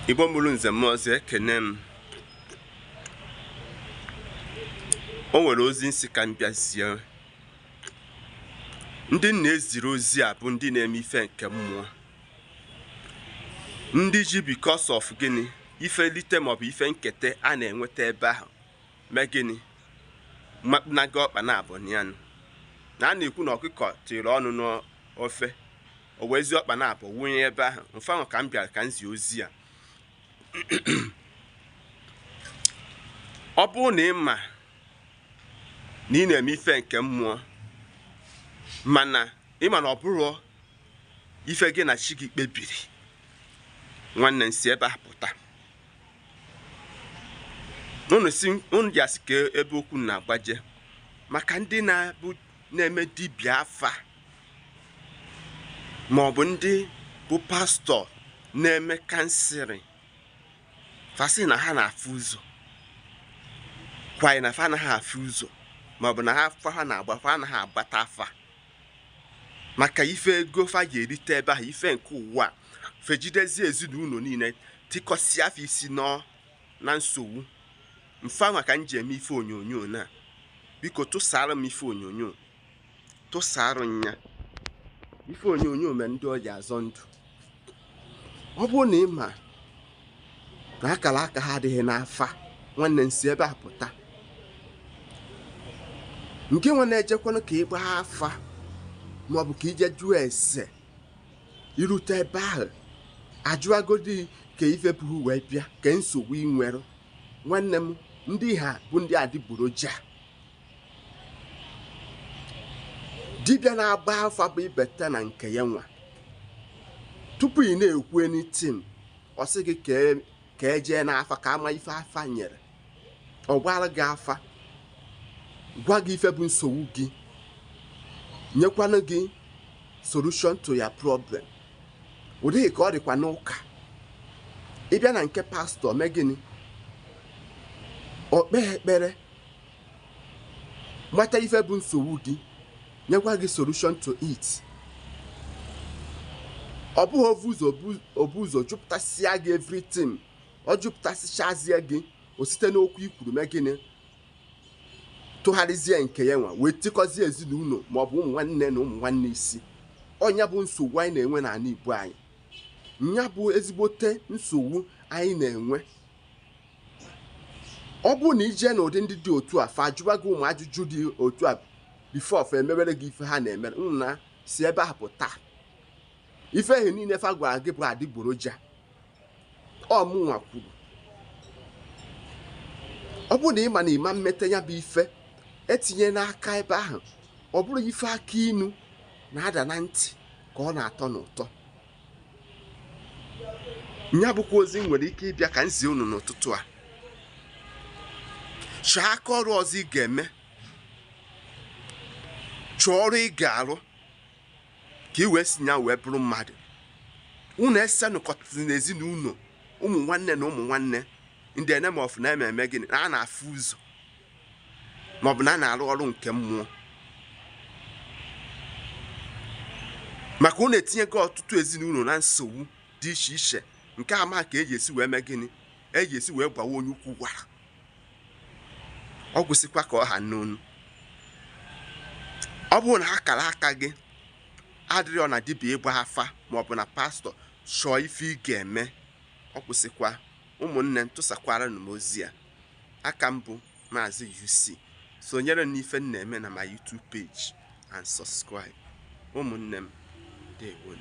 Igbo mụrụ nze m ọzọ, ekene m. O nwere ozi nsị ka m bịazie. Ndị na-eziri ozi a bụ ndị na-eme ife nke mmụọ, ndị ji because of gịnị ife lite maọbụ ife nketa a na-enweta ebe ahụ mee gịnị makpunaga ọkpa na abụ ya na a na-ekwu na ọkụkọ tiri ọnụ n'ofe o wezi ọkpa na abụ wunye ebe ahụ. Mfe ahụ ka m bịara ka m zie ozi a. Ọ bụrụ na ị ma na ị na-eme ife nke mmụọ, mana ị ma na ọ bụrụ ife gị na chi gị kpebiri, nwanne m si ebe a pụta. Unu ji asị ka ebe okwu na-agbaje maka ndị na-abụ na-eme dibịa afa maọbụ ndị bụ pastọ na-eme kansịrị, fasị na ha na-afụ ụzọ, kwanyị na fa anaghị afụ ụzọ, maọbụ na ha afa ha na-agba fa anaghị agbata afa maka ife ego fa ga-erite ebe ahụ, ife nke ụwa fejidezi ezinụlọ niile tikọsịa afọ isi nọ na nsogbu. Mfe ahụ ka m ji eme ife onyonyo na biko tụsara m ife onyonyo, tụsara nya ife onyonyo mee ndị ọja azọ ndụ. Ọ bụrụ na ị ma na akara aka ha adịghị n'afa, nwanne m si ebe a pụta. Nke nwe na-ejekwanụ ka ị gbaa afa maọbụ ka ije jụọ ese, irute ebe ahụ ajụagodi ka ife pụrụ wee bịa ka nsogbu ị nwere. Nwanne m, ndị ha bụ ndị adịgboroja. Dibịa na-agba afa bụ ibeta na nke ya nwa tupu ị na-ekwu anything, ọ sị gị ka ejee n'afa ka ama ife afa nyere. Ọ gwara gị afa, gwa gị ife bụ nsogbu gị, nyekwanụ gị solution to your problem. Ụdịghị ka ọ dịkwa n'ụka. Ịbịa na nke pastọ mee gịnị, o kpee ekpere mata ife bụ nsogbu gị, nyekwa gị solution to it. Ọ bụghị obu ụzọ jupụtasịa gị everything, ọ jupụtasịchazie gị, o site n'okwu i kwuru mee gịnị tụgharịzie nke ya nwa wee tikọzie ezinụlọ maọbụ ụmụ nwanne na ụmụ nwanne isi. Ọnya bụ nsogbu anyị na-enwe n'ala Igbo anyị. Nya bụ ezigbote nsogbu anyị na-enwe. Ọ bụrụ na ije n'ụdị ndị dị otu a, fa ajụba gị ụmụ ajụjụ dị otu a before fa emewere gị ife ha na-emere, nna si ebe a pụta. Ife ahụ niile fa gwara gị bụ adịgboroja. Ọ mụnwa kwuru, ọ bụrụ na ị ma na ịma mmete ya bụ ife etinye n'aka ebe ahụ, ọ bụrụ ife aka inu na-ada na ntị ka ọ na-atọ n'ụtọ. Nya bụkwa ozi nwere ike ịbịa ka nzie unu n'ụtụtụ a. Chọọ aka ọrụ ọzọ ị ga-eme, chọọ ọrụ ị ga-arụ ka ị wee si ya wee bụrụ mmadụ. Unu esenụkọtara n'ezinụlọ ụmụ nwanne na ụmụ nwanne ndị enemọf na-eme eme gịnị na a na-afụ ụzọ maọbụ na a na-arụ ọrụ nke mmụọ, maka unu etinyego ọtụtụ ezinụlọ na nsogbu dị iche iche nke ama ka eji esi wee mee gịnị, eji esi wee gbawa onye ukwu gwara. Ọ gwụsịkwa ka ọ ha n'onu. Ọ bụrụ na akara aka gị adịrịọ na dibịa ịgba afa maọbụ na pastọ, chọọ ife ị ga-eme. Ọ kwụsịkwa. Ụmụnne m, tụsakwara m ozi a. Aka m bụ Maazị UC. Sonyere m n'ife m na-eme na my YouTube page and subscribe. Ụmụnne m, ndewo.